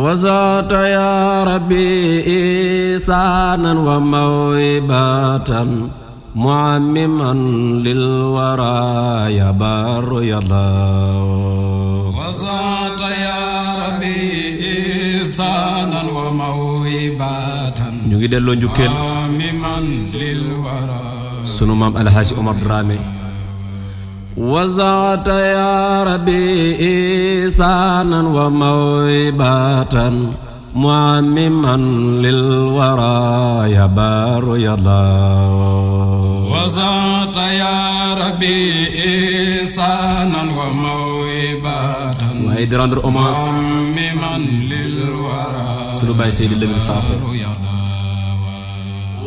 وزعت يا ربي إحسانا وموهبة معمما للورى يا بار يا الله وزعت يا ربي إحسانا وموهبة ñu ngi delloo njukkeel معمما للورى sunu maam Alhaaji Omar Dramé وزعت يا ربي إحسانا وموهبة معمما للورى يا بار يا الله وزعت يا ربي إحسانا وموهبة waaye di rendre hommage معمما للورى sunu baay Seydi Lamine Sakho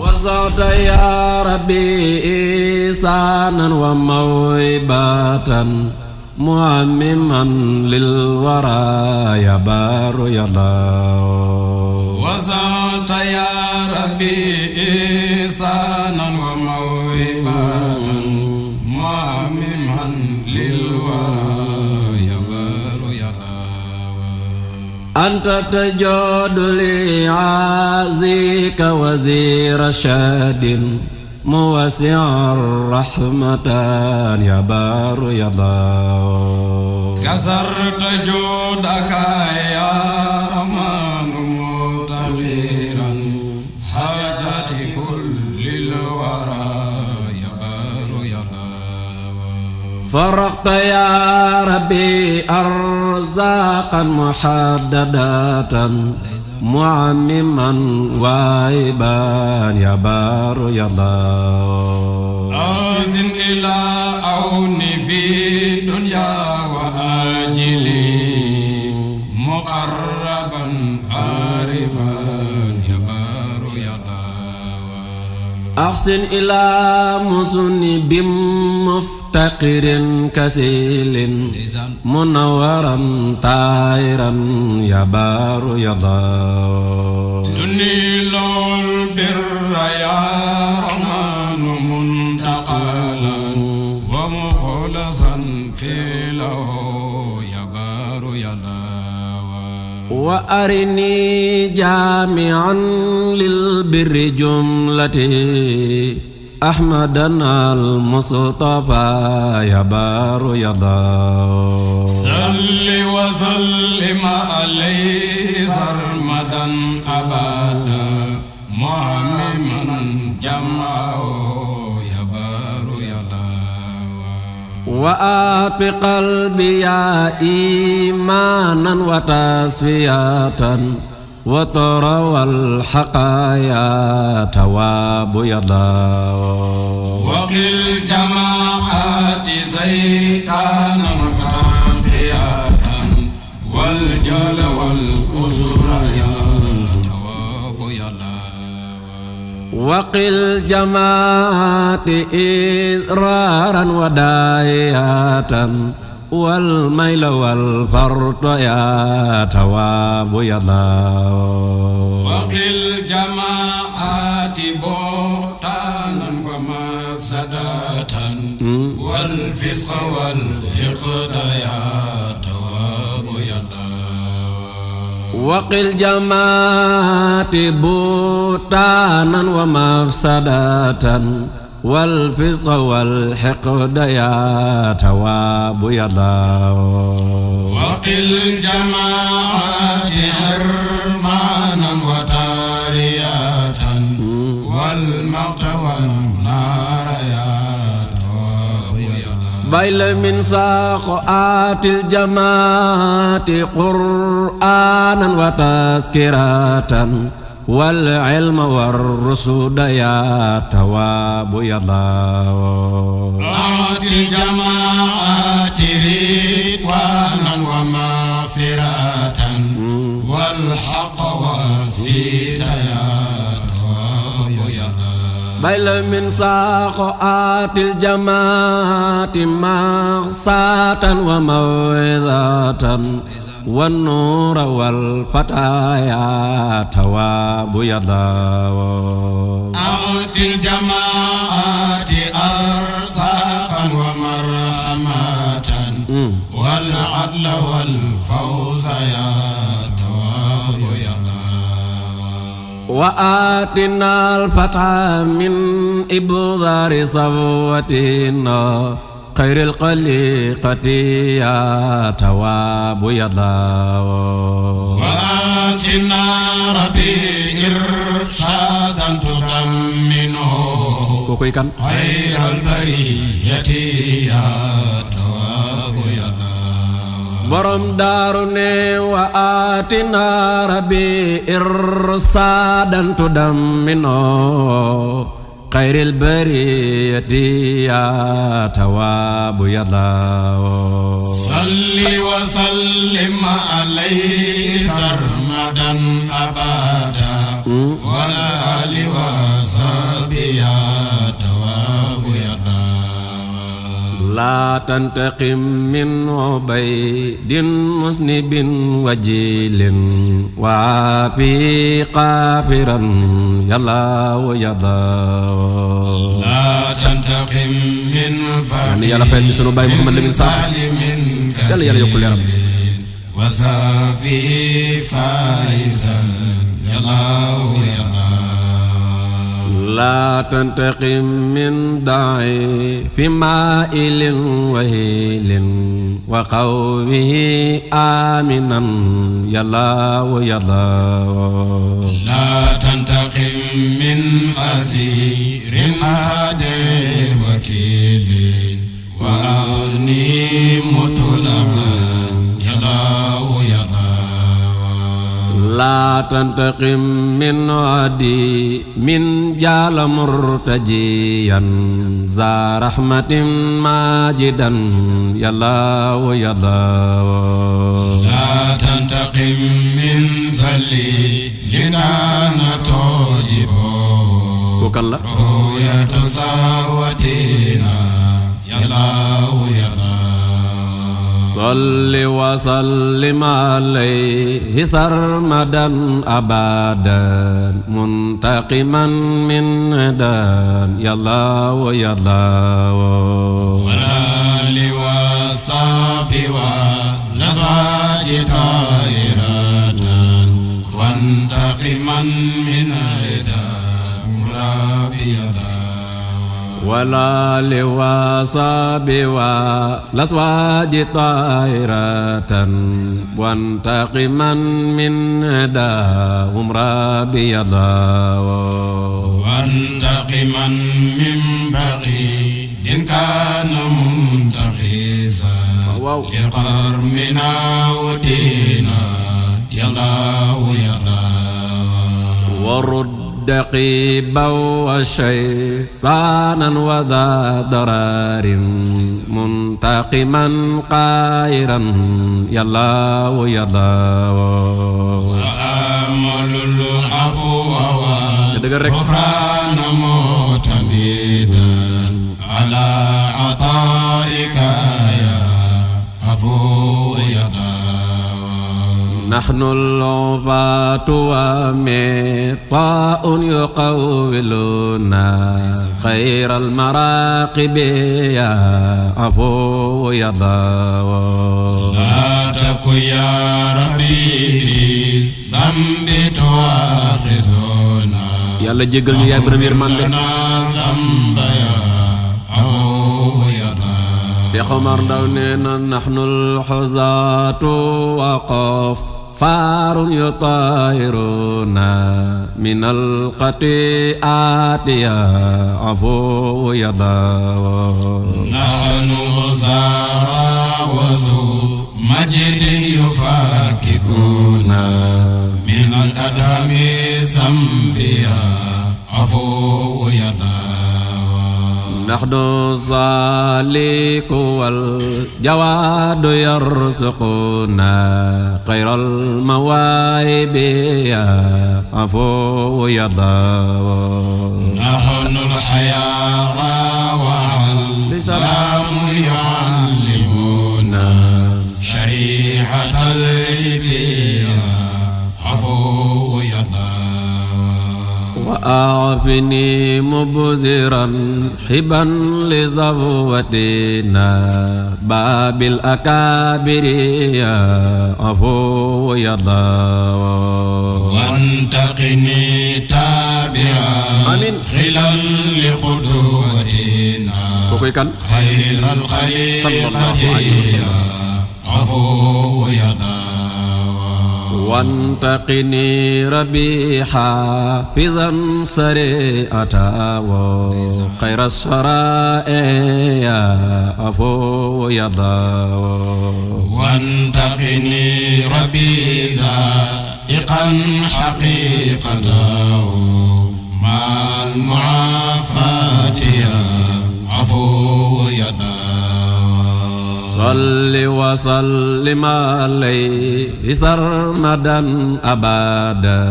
وزعت يا ربي إحسانا وموهبة معمما للورى يا بار يا الله وزعت يا ربي إحسانا وموهبة معمما للورى يا بار يا الله أنت تجود لي عازيك وزير شاد موسع الرحمة يا بار يا الله كسرت جودك يا رحمن متغيرا حاجة كل الورى يا بار يا الله فرقت يا ربي أرزاقا محددة معمما واهبا يا بار يا الله أحسن إلى عوني في دنيا وآجلي مقربا عارفا يا بار يا الله أحسن إلى مسن بمفتقر كسيل منورا طائرا يا بار يا الله تنيل البر يا رحمن منتقلا ومخلصا في له يا بار يا الله وأرني جامعا للبر جملتي أحمدنا المصطفى يا بار يا الله صل وسلم عليه سرمدا أبدا معمما جمعه يا بار يا الله وآت قلبي إيمانا وتصفية وتروى الحقايا تواب يا الله وقل جماعات سيطانا وكافياتا والجل والقصر يا تواب يا الله وقل جماعات إضرارا وداياتا والميل والفرط يا تواب يا الله وقل جماعات بوتانا ومفسدة والفسق والحقد يا تواب يا الله وقل جماعات بوتانا ومفسدة والفسق والحقد يا تواب يا الله وقل جماعات حرمانا وتاريات والموت والنار يا تواب يا الله بيل من ساقات الجماعات قرآنا وتذكرة والعلم والرشد يا تواب يا الله أعط الجماعات رضوانا ومغفرة والحق والسيت يا تواب يا الله بيل من ساقات الجماعات مغصاة وموعظة والنور والفتايا تواب يا الله أعط الجماعات أرزاقا ومرحمة والعدل والفوز يا تواب وآتنا الفتح من إبذار صوتنا خير الخليقة يا تواب يا الله وآتنا ربي إرشادا تضمنه كوكوي كان خير البرية يا تواب يا الله borom daaru ne wa aatina rabbi irsaadan tudammino xayril bariyati ya tawaabu ya Allah salli wa sallim alayhi sarmadan abada wa ali wa sahbihi ya tawaabu ya Allah لا تنتقم من عبيد مسنب وجيل وعافي قافرا يا الله يا الله لا تنتقم من يعني يا رفاق بسنو باي محمد لمن صاحب يلا يلا يقول يا رب وسافي فائزا يا الله يا الله لا تنتقم من داعي في مائل وهيل وقومه آمنا يا الله يا الله لا تنتقم من أسير عادل وكيل وأغني مطلقا يا الله يا الله لا تنتقم من عدي من جال مرتجيا ذا رحمة ماجدا يا الله يا الله لا تنتقم من زلي لكان توجبه كوكان لا رؤية ساوتنا يا الله يا الله صل وسلم عليه سرمدا أبدا منتقما من دان يا الله يا الله والآل والصحب والأزواج طاهرة وانتقما من هدى ربي ولا لوصاب والأزواج طاهرة وانتقما من داهم ربي الله وانتقما من بغي كان منتخسا لقرمنا ودينا يا الله يا الله ورد دقيبا وشيطانا وذا ضرار منتقما قائرا يا الله يا الله وآمل العفو والغفران معتمدا على عطائك يا عفو يا الله نحن العباة ومطاء يقولنا خير المراقب يا عفو يا الله لا تكن يا ربي ذنب تواخذنا يلا جيجل يا برمير ماندي ذنب يا عفو يا الله شيخ عمر داونينا نحن الحزاة وقف فار يطاهرنا من القطيئات يا عفو يا الله نحن غزارى وذو مجد يفاككنا من الأدم ذنبيا عفو يا الله نحن الصالح والجواد يرزقنا خير المواهب يا عفو يا الله نحن الحياة والسلام يعلمنا شريعة الهدية عفو يا الله وأعفني مبذرا حبا لزوتنا باب الأكابر يا عفو يا الله وانتقني تابعا آمين خلال لقدوتنا kookoy kan خير الخليقة sallallahu alayhi wa sallam عفو يدا وانتقني ربي حافظا سريعة وخير السرائع عفو يدا وانتقني ربي زائقا حقيقته مع المعافاة عفو يدا صل وسلم عليه سرمدا أبدا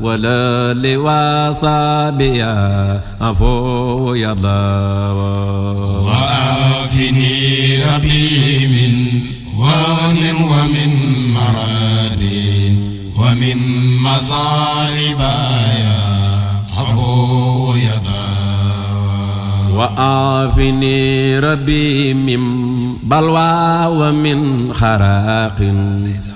ولا لوصابي عفو يدا وعافني ربي من وهن ومن مرض ومن مصائب عفو يدا وعافني ربي من بلوى ومن خراق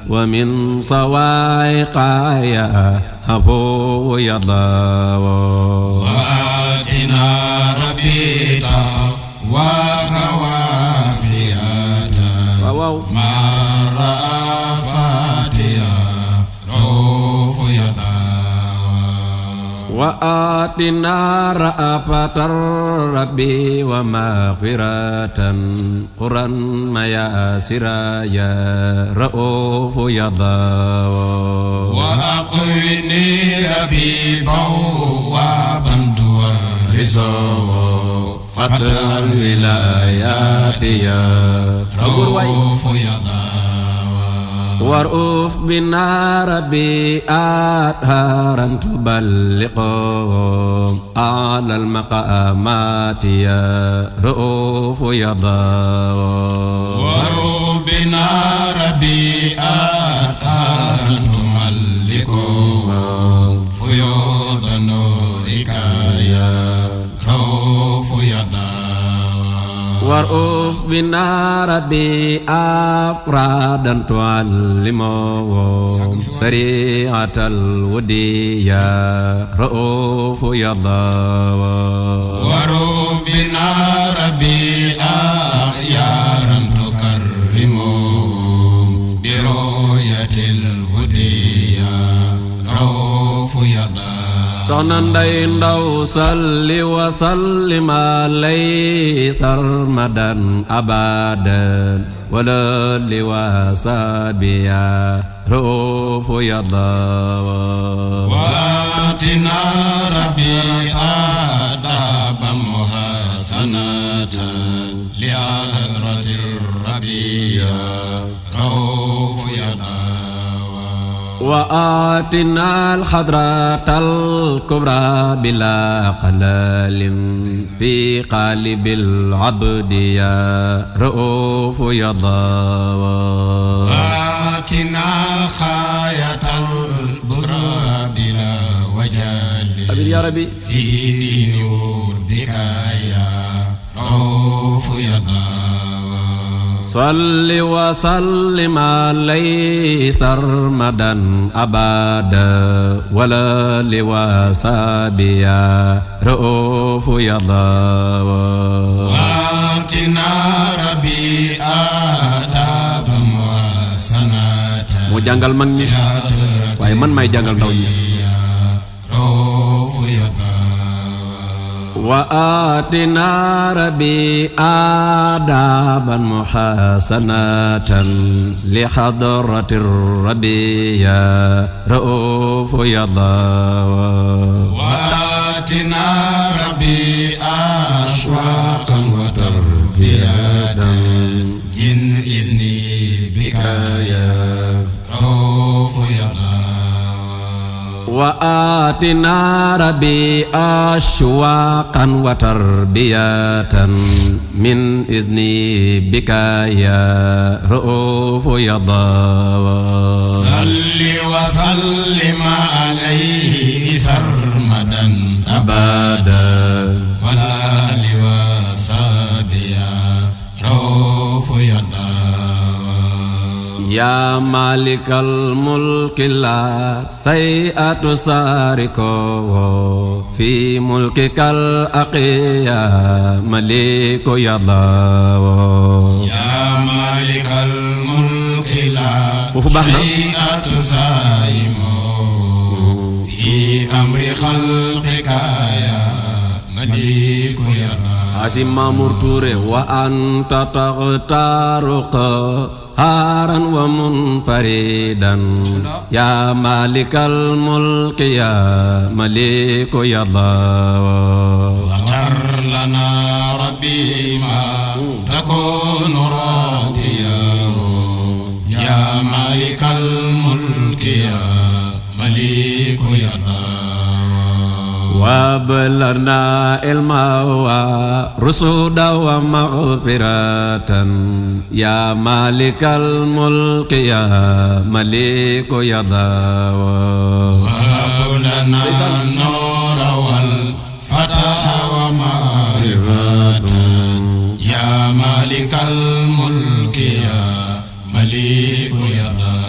ومن صواعق يا عفو يدا وآتنا ربي تقواك وعافية مع الرأفات يا رؤوف يدا وآتنا رأفة ربي ومغفرة قرا مياسرا يا رؤوف يدا وأقرني ربي بوابا تورثه فتح الولايات يا رؤوف يدا وارؤوف بنا ربي أطهارا تبلغهم أعلى المقامات يا رؤوف يدا وارؤوف بنا ربي أطهارا تملكهم فيوض نورك يا رؤوف يدا وارؤوف بنا ربي أفرادا تعلمهم سريعة الودي يا رؤوف يدا وارؤوف بنا ربي أخيارا تكرمهم برؤية الودي يا رؤوف يدا soxna Ndey Ndaw salli wa sallim alayhi sarmadan abadan wala li wa sabiya ruufu yada وآتنا ربي آدابا محسنة لعذرة الربي رؤوف يدا وآتنا الحضرة الكبرى بلا قلال في قالب العبد يا رؤوف يدا وآتنا خاية البصرى بلا وجال أبي يا ربي في دين ودك يا رؤوف يدا صل وسلم عليه سرمدا أبدا ولا لواسابي يا رؤوف يدا وآتنا ربي آدابا وحسنة mu jàngal mag ñi waaye man may jàngal ndaw ñi وآتنا ربي آدابا محسنة لحضرة الربي يا رؤوف يدا وآتنا ربي أشواقا وتربية من إذني بك يا رؤوف يدا وآتنا ربي أشواقا وتربية من إذني بك يا رؤوف يدا صل وسلم عليه سرمدا أبدا ولا لوصابيا رؤوف يدا يا مالك الملك لا سيئة ساركو في ملكك الأقيا مليك يا الله يا مالك الملك لا سيئة ساركو في أمر خلقك يا مليك يا الله أسيم مامور توري وأنت تغتار قهارا ومنفردا يا مالك الملك يا مليك يا الله واختر لنا ربي ما تكون راضيا يا مالك الملك يا مليك يا الله وابلغنا علما ورشدا ومغفرة يا مالك الملك يا مليك يا الله وهب لنا النور والفتح ومعرفة يا مالك الملك يا مليك يا الله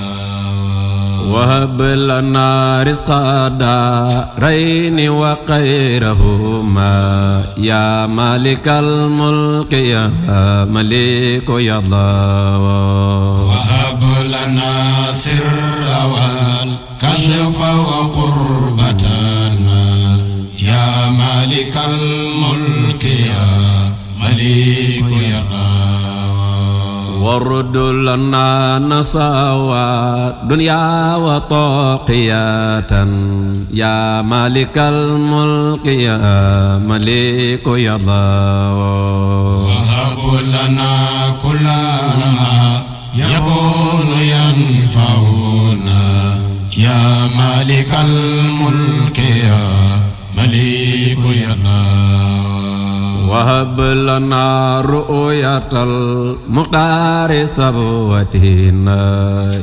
وهب لنا رزق دارين وخيرهما يا مالك الملك يا مليك يا الله وهب لنا سر والكشف وقربتنا يا مالك الملك يا مليك يا الله ورد لنا نصاوى دنيا وطاقية يا مالك الملك يا مليك يا الله وهب لنا كل ما يكون ينفعنا يا مالك الملك يا مليك يا الله وهب لنا رؤية المختار سبوتنا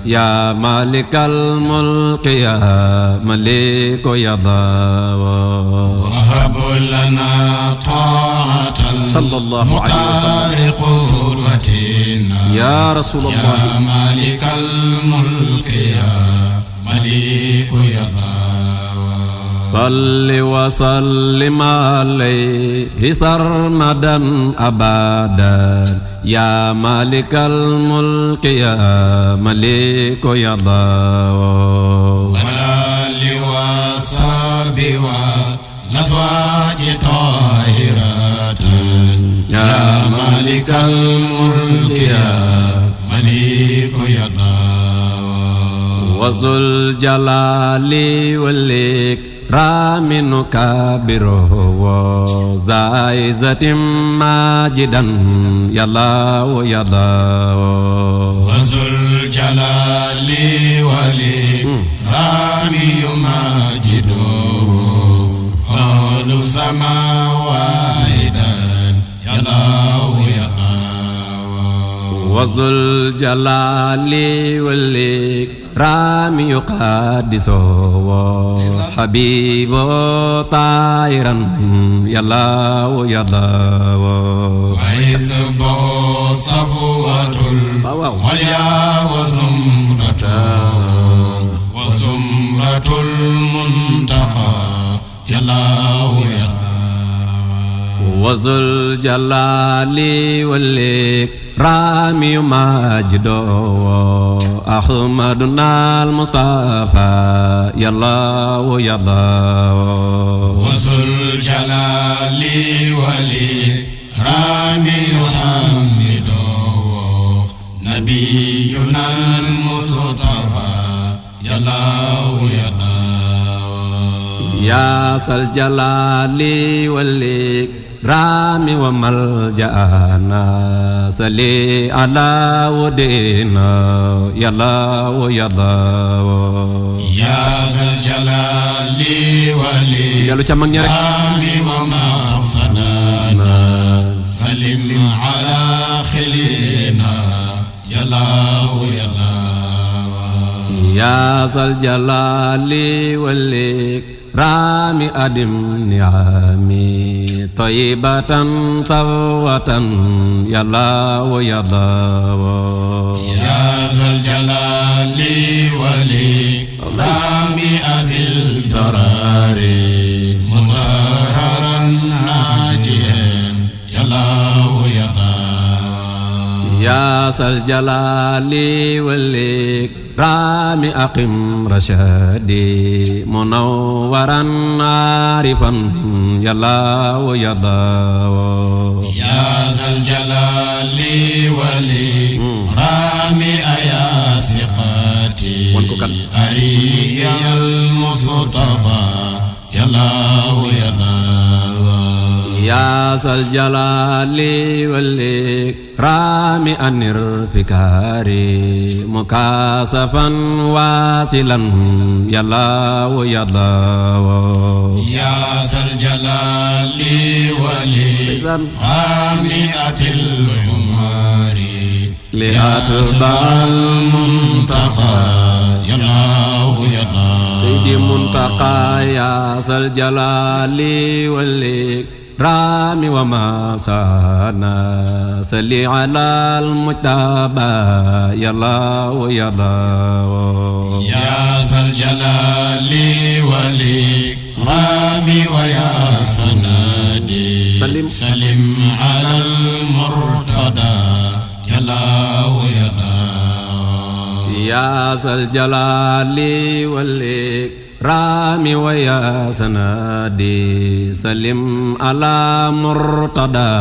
يا مالك الملك يا مليك يا الله وهب لنا طاعة صلى الله عليه وسلم قوتنا يا رسول الله يا مالك الملك يا مليك يا الله صل وسلم عليه سرمدا أبدا يا مالك الملك يا مليك يا الله والآل والصحب والأزواج طاهرات يا مالك الملك يا مليك يا الله وذو الجلال والإكرام نكبره وزائزة ماجدا يا الله يا الله وذو الجلال والإكرام يماجده قالوا سما واحدا يا الله يا الله وذو الجلال والإكرام يقدسه حبيبه طاهرا يا الله يا الله وحزبه صفوة العليا وزمرة المنتقى يا الله يا الله وذو الجلال والإكرام يماجده أحمدنا المصطفى يا الله يا الله وذو الجلال والإكرام يحمده نبينا المصطفى يا الله يا الله يا ذا الجلال والإكرام وملجأنا صل على ودينا يا الله يا الله يا ذا الجلال والإكرام ومقصدنا سلم على خلينا يا الله يا الله يا ذا الجلال والإكرام رامي أدم نعمي طيبة صوة يا الله يا الله يا ذا الجلال والإكرام أذي الضرار مطهرا ناجيا يا الله يا الله يا ذا الجلال والإكرام أقم رشادي منورا عارفا يا الله يا الله يا ذا الجلال والإكرام أيا ثقتي أري المصطفى يا الله يا الله يا ذا الجلال والإكرام أنر فكاري مكاسفا واصلا يا الله يا الله يا ذا الجلال والإكرام أتي العمر لأتبع المنتقى يا الله يا الله سيدي منتقى يا ذا الجلال والإكرام وما سانا صلي على المجتبى يا الله يا الله يا ذا الجلال والإكرام ويا سنادي سلم على المرتضى يا الله يا الله يا ذا الجلال والإكرام ويا سنادي سلم على مرتضى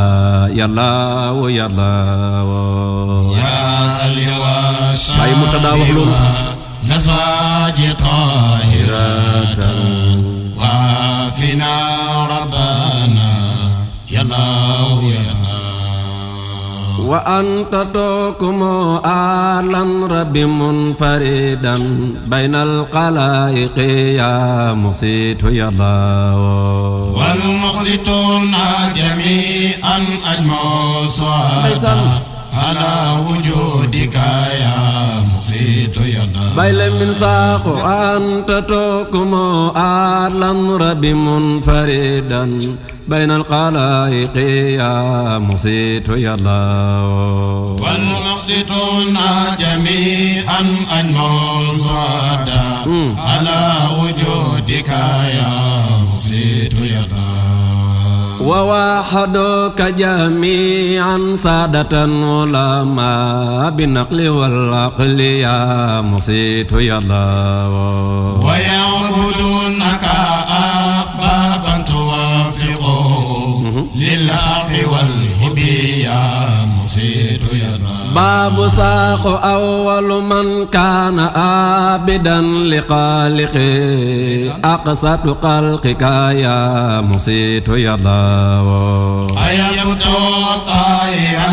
يا الله يا الله يا ذا اللواء Baay Murtada wax loolu نسواج طاهرة وعافنا ربنا يا الله يا الله وأنت تحكم آلا رب منفردا بين الخلائق يا مقسط يا الله والمقسطون جميعا أجمعوا صعدا على وجودك يا مقسط يا الله بين من ساق أنت تحكم آلا رب منفردا بين الخلائق يا مقسط يا الله والمقسطون جميعا أجمعوا صعدا على وجودك يا مقسط يا الله ووحدك جميعا سادة علماء بالنقل والعقل يا مقسط يا الله ويعبدونك أحبابا توافقهم للحق والحب يا مقسط يا الله باب ساق أول من كان عابدا لخالقه أقسط خلقك يا مقسط يا الله أيبت طائرا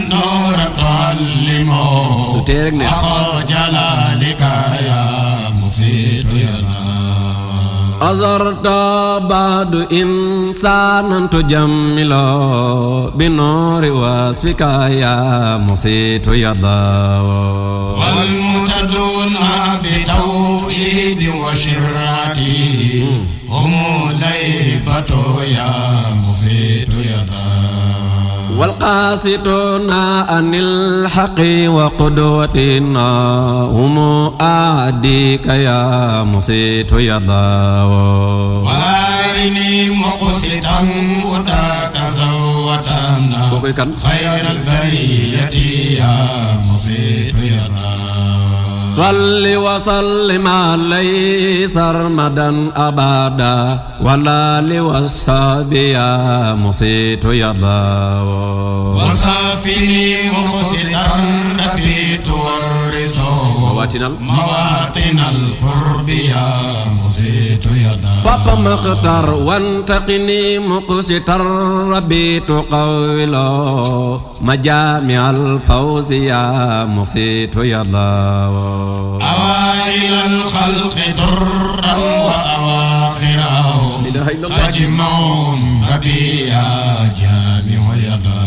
نورا تعلمه حق جلالك يا مقسط يا الله أزرت بعد إنسانا تجمل بنور وصفك يا مقسط يا الله والمهتدون بتوحيد وشرعته هم ليبة يا مقسط يا الله والقاسطون عن الحق وقدوتنا هم أعديك يا مقسط يا الله وارني مقسطا وذاك زوتنا خير البرية يا مقسط يا الله صل وسلم عليه سرمدا أبدا ولا لوصاب يا مقسط يا الله وصافني مقسطا ربيت والرزق مواطن القرب يا مقسط يا الله بابا مختار وانتقني مقسطا ربيت قوله مجامع الفوز يا مقسط يا الله أوائل الخلق ضرا وأواخرهم أجمعهم ربي يا جامع يا الله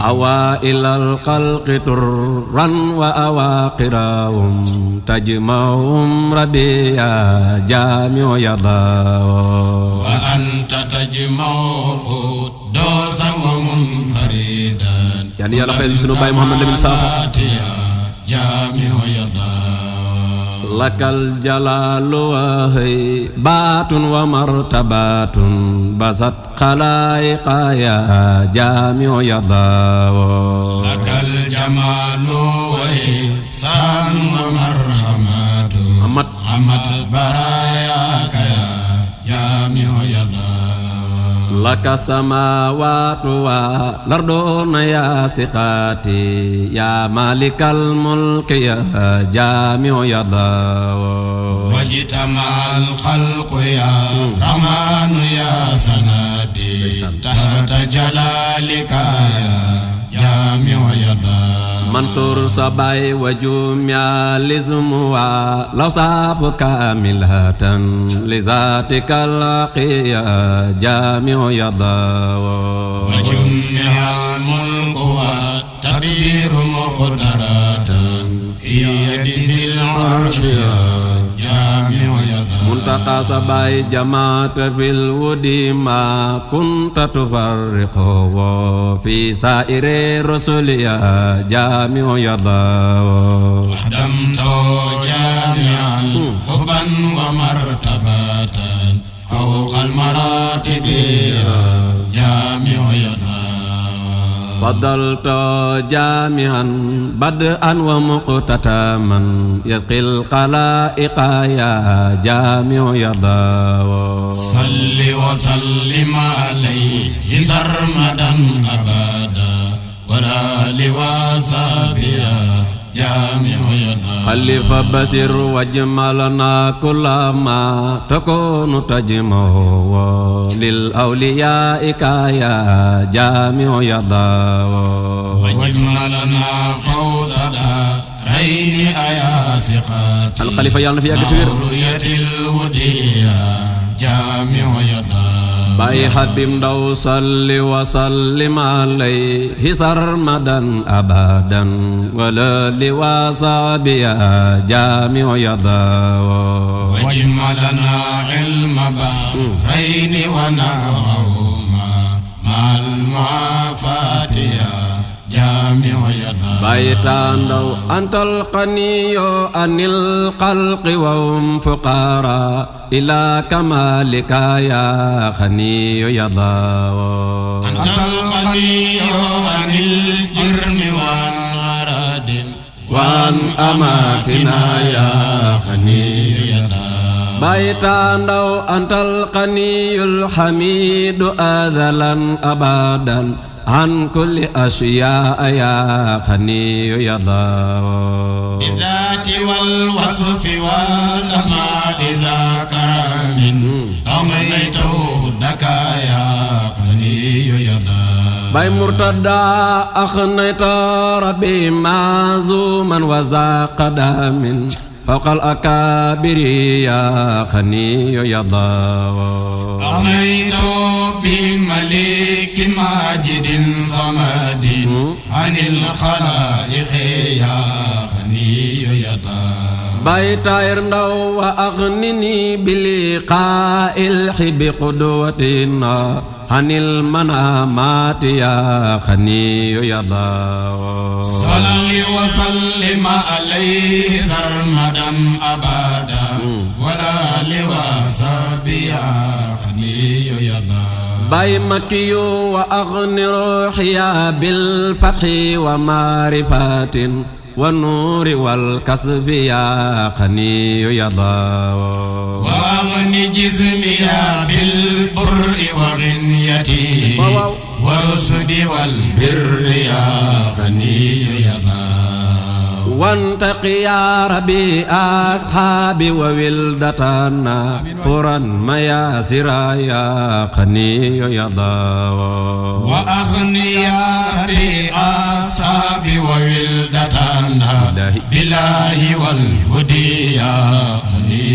أوائل الخلق طرا وأواخرهم تجمعهم ربي يا جامع يضا وأنت تجمع قدوسا ومنفردا يعني يا رفيق سنو باي محمد لمن سافر جامع يضا لك الجلال وهيبات ومرتبات بسط خلائق يا جامع يضا لك الجمال وإحسان ومرحمات عمت براياك يا جامع يضا لك السماوات والأرض يا سقاتي يا مالك الملك يا جامع يضا واجتمع الخلق يا رحمن يا سنادي تحت جلالك يا جامع يضا منصور صباي وجميع لزم ولو صاب كاملة لذاتك العقي يا جامع يضا وجميع الملك والتدبير مقدرات في يد ذي العرش يا جامع يضا منتقى صباي جماعة في الود ما كنت تفرق في سائر الرسل يا جامع يضا خدمت جامعا حبا ومرتبة فوق المراتب يا جامع يضا فضلت جامعا بدءا ومقتتما يسقي الخلائق يا جامع يضا صل وسلم عليه سرمدا أبدا ولا لواسابي يا جامع يضا خلف بشر واجملنا كل ما تكون تجمع للأولياء يا جامع يضا واجملنا فوز دارين يا ثقات الخليفة يالنا في أكتبير رؤية الودية جامع يضا باي حبيب دو صلي وسلم عليه سرمدا أبدا ولا لوصحبه يا جامع يضا وجملنا علم بحرين ونهرهما مع المعافاة يا جامع يضا بايتان دو أنت القني عن الخلق وهم فقراء إلى كمالك يا غني يضا أنت الغني عن الجرم والغراد وعن أماكنا يا غني يضا بايتان دو أنت الغني الحميد أذلا أبدا عن كل أشياء يا غني يضا بالذات والوصف والأسماء ذاك من أمنيته لك يا غني يضا باي مرتدى أخنيت ربي معزوما وذا قدام فوق الأكابر يا غني يضا أمنيت بملك ماجد صمد عن الخلائق يا غني يضا بيت إرنو وأغنني بلقاء الحب قدوتنا عن المنامات يا غني يضا صل وسلم عليه سرمدا أبدا ولا لواسابي يا غني يضا باي مكي وأغني روحي بالفتح ومعرفات والنور والكسب يا غني يضا وأغني جسمي بالبر وغنيتي والرشد والبر يا غني يضا وانتقي يا ربي أصحابي وولدتنا قرا مياسرا يا غني يضا وأغني يا ربي أصحابي وولدتنا بالله والهدي يا غني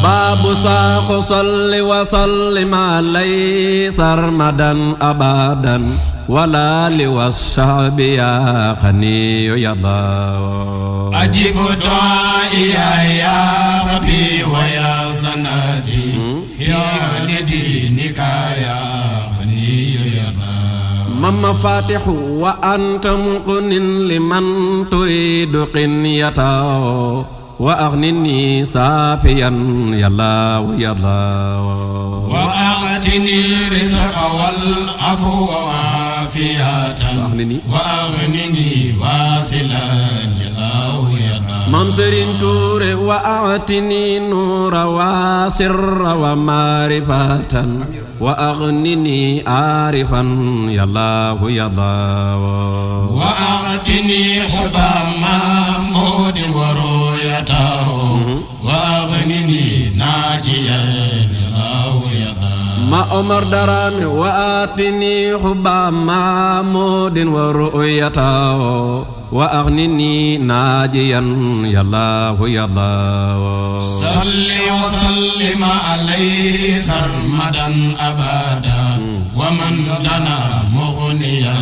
باب ساق صل وسلم عليه سرمدا أبدا ولا لوالشعب يا خني يا الله أجب دعائي يا ربي ويا سندي في دينك يا خني يا الله مفاتح وأنت مقن لمن تريد قنيته وأغنني صافيا يا الله يا الله وأعطني الرزق والعفو وعافية وأغنني واصلا يا الله يا الله ممسرين تور وأعطني نور وسر ومعرفة وأغنني عارفا يا الله يا الله وأعطني حب محمود ورؤيته وأغنني ناجيا يا الله يا الله ما عمر دران وآتني حب محمود ورؤيته وأغنني ناجيا يا الله يا الله صل وسلم عليه سرمدا أبدا ومن لنا مغنيا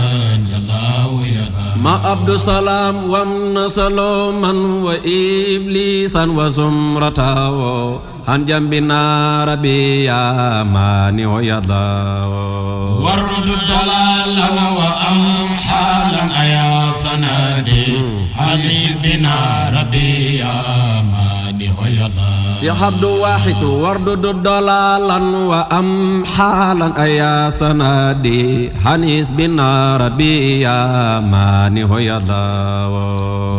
يا الله يا الله ما عبد السلام ومن سلوما وإبليسا وزمرته عن جنبنا ربي يا مانع يا الله ورد الضلال وأمحالا يا سندي حنيس بنا ربي يا مانع يا الله سيح عبد واحد وردد ضلالا وأمحالا يا سندي حنيس بنا ربي يا مانع يا الله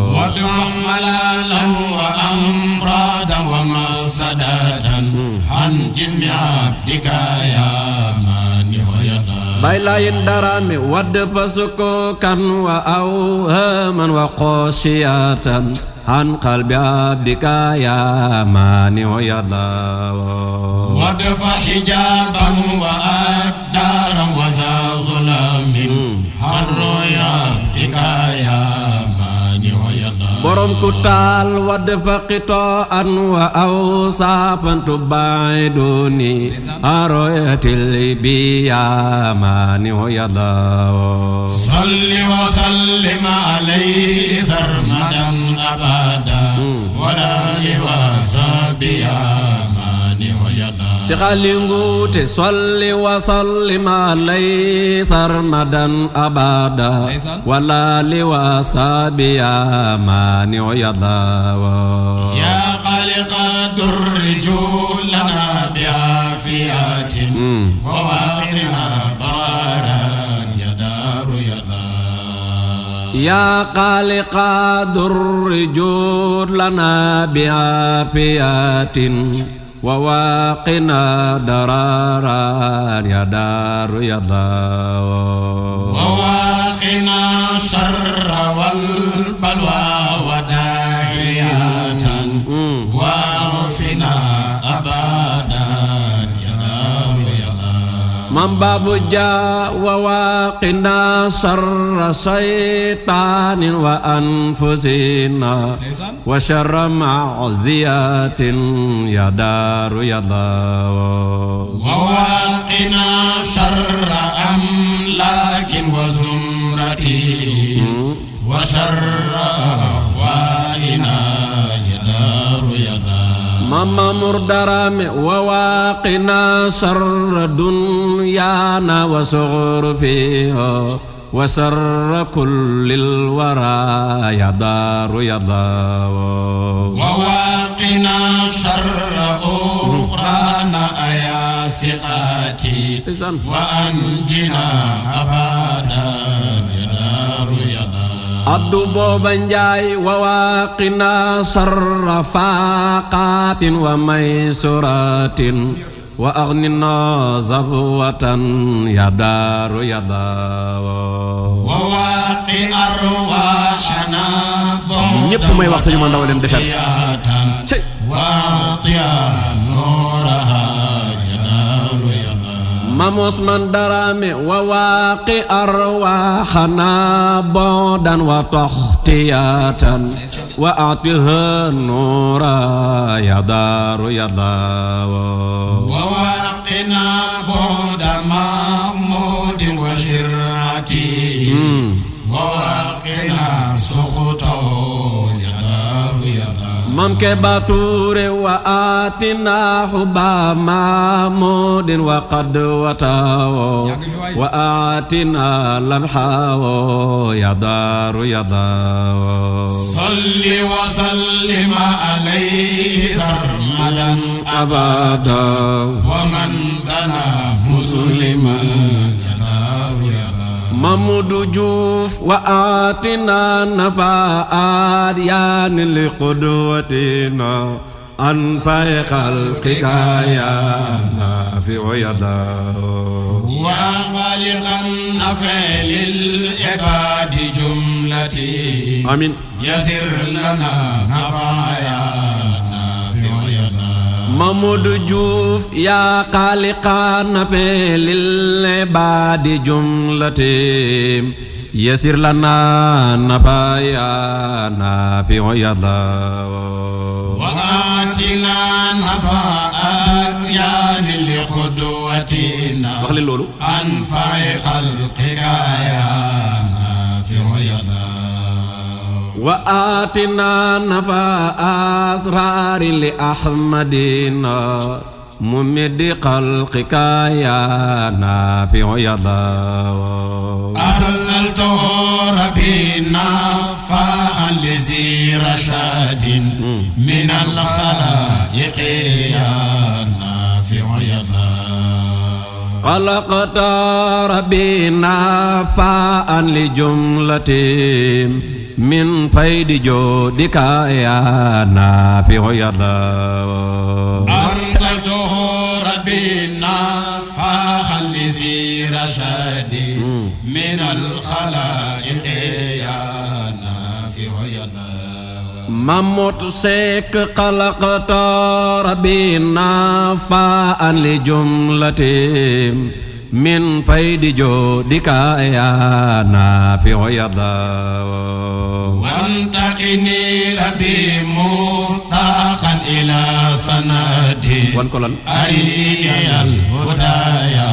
ودع ملالا وأمرادا ومسدة عن جسم عبدك يا مانع يا الله بايلاين درامي ود بسكوكا وأوهاما وقوشيات عن قلب عبدك يا مانع يا الله ودفع حجابا وأدارا وذا ظلام عن رؤيا عبدك يا مانع يا الله borom ku taal wadd faqito an wa awsafan tubaiduni aroyatil bi ya mani ya Allah salli wa sallim alayhi sarmadan abada wala liwasabi ya mani ya Allah Sikhalingute salli wa sallim alayhi sarmadan abada wala liwasabi ya mani ya Allah ya khaliqa durrijul lana bi'afiyatin wa waqina dararan ya daru ya Allah ya khaliqa durrijul lana bi'afiyatin wa waqina dararan ya daru ya Allah wa waqina syarra wal balwa wa dahiyatan wa afina abadan ya daru ya Allah man babu ja wa waqina syarra syaitanin wa anfusina wa syarra ma'ziyatin ya daru ya Allah wa waqina syarra amlakin wa zumrati wa syarra wa'ina ya daru ya Allah mama murdarame wa waqina syarra dunyana wa sughur fiha wa syarra kullil wara ya daru ya Allah wa waqina syarra ukhrana ayasiqati wa anjina abadan ya daru ya Allah addu booba njaay wa waqina sarra faqatin wa maysuratin wa aghnina zawatan ya daru ya Allah wa waqi arwahana ñépp may wax sañu ma ndaw leen defal wa tiya nuraha ya daru ya Allah Mam Usman Darame wa waqi arwahana bodan wa tahtiyatan wa atiha nura ya daru ya dawa wa waqina boda mahmudin wa shirati wa waqina sukhutahu ya daru ya dawa Mam ke bature wa atina hubba mahmudin wa qadwatahu wa atina lamhahu ya daru ya dawa salli wa sallim alayhi sarmadan abada wa man dana musliman ya daru ya dawa Mamudu Juuf wa atina nafaat yaani li qudwatina an fay khalqika ya nafi yada wa khaliqan afalil ibadi jumlati amin yasir lana nafaya nafi yada Mamudu Juuf ya khaliqan afalil ibadi jumlati yasir lana nafaya nafi yada وآتنا نفاء أريان لقدوتنا أنفع خلقك يا نافع يدا وآتنا نفاء أسرار لأحمدنا ممد خلقك يا نافع يدا أرسلته ربنا فاء لزي رشاد من الخلائق يا نافع يدا خلقت ربنا فاء لجملة من فيد جودك يا نافع يدا أرسلته ربنا فاء لزي رشاد من الخلائق يا نافع يدا مموت سيك خلقت ربنا فاء لجملة من فيد جودك يا نافع يدا وانتقني ربي مفتاحا إلى سند أريني الهدى يا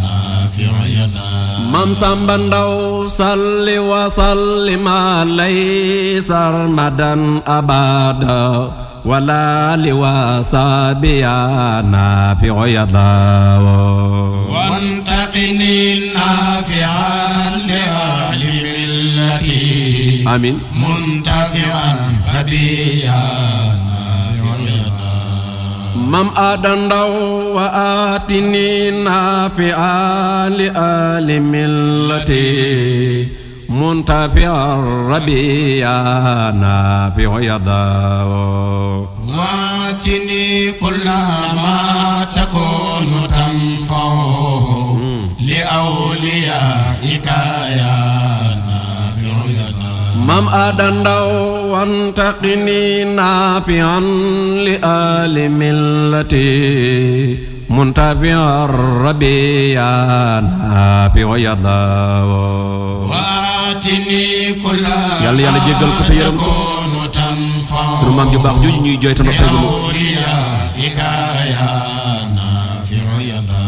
نافع يدا Mam Samba Ndaw salli wa sallim alayhi sarmadan abada wala liwa sabiya nafi'u yada وانتقني نافعا لآل ملتي amin منتفعا ربي يا نافع يدا Mam Adan Ndaw wa atini nafi'a li ali millati muntafi'ar rabbi ya nafi'u yada واتني كل ما تكون تنفعه لأوليائك يا نافع يدا Mam Adan Ndaw wantaqini nafi'an li ali millati muntafi'ar rabbi ya nafi'u yada واتني كل Yàlla Yàlla jéggal ko te yërëm ko تكون تنفعه sunu maam ju baax jooju ñuy jooy te noppeegunu لأوليائك يا نافع يدا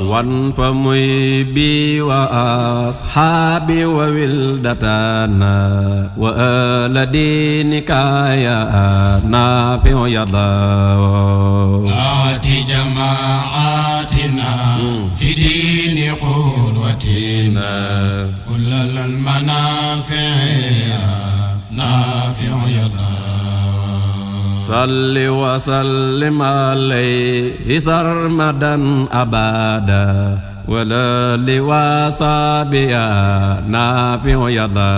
wan fa muy bi wa ashaabi wa wildatana wa ala dinika ya nafi'u yada آت جماعاتنا في دين قدوتنا كل المنافع يا نافع يدا salli wa sallim alayhi sarmadan abada wala liwa sabiya nafi'u yada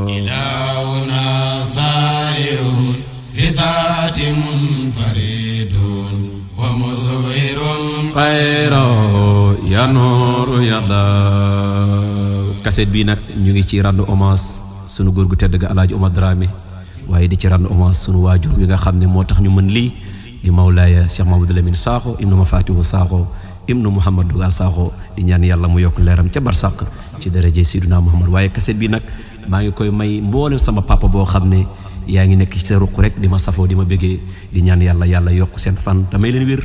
إلهنا سائر في ذات منفرد ومزهر xayro ya nooru yada kaset bii nag ñu ngi ci rendre hommage sunu góor gu tedd ga Alaaji Omar Dramé waaye di ci rendre hommage sunu waajur wi nga xam ne moo tax ñu mën lii di mawlaaya Cheikh Mamadou Lamine Sakho ibnu Mafatihu Sakho ibnu Mouhamadou Al Sakho di ñaan yàlla mu yokk leeram ca barsàq ci daraje Seydina Muhammad waaye kaset bi nag maa ngi koy may mboolem sama papa boo xam ne yaa ngi nekk ci sa ruq rek di ma safoo di ma bëggee di ñaan yàlla yokk seen fan damay leen wér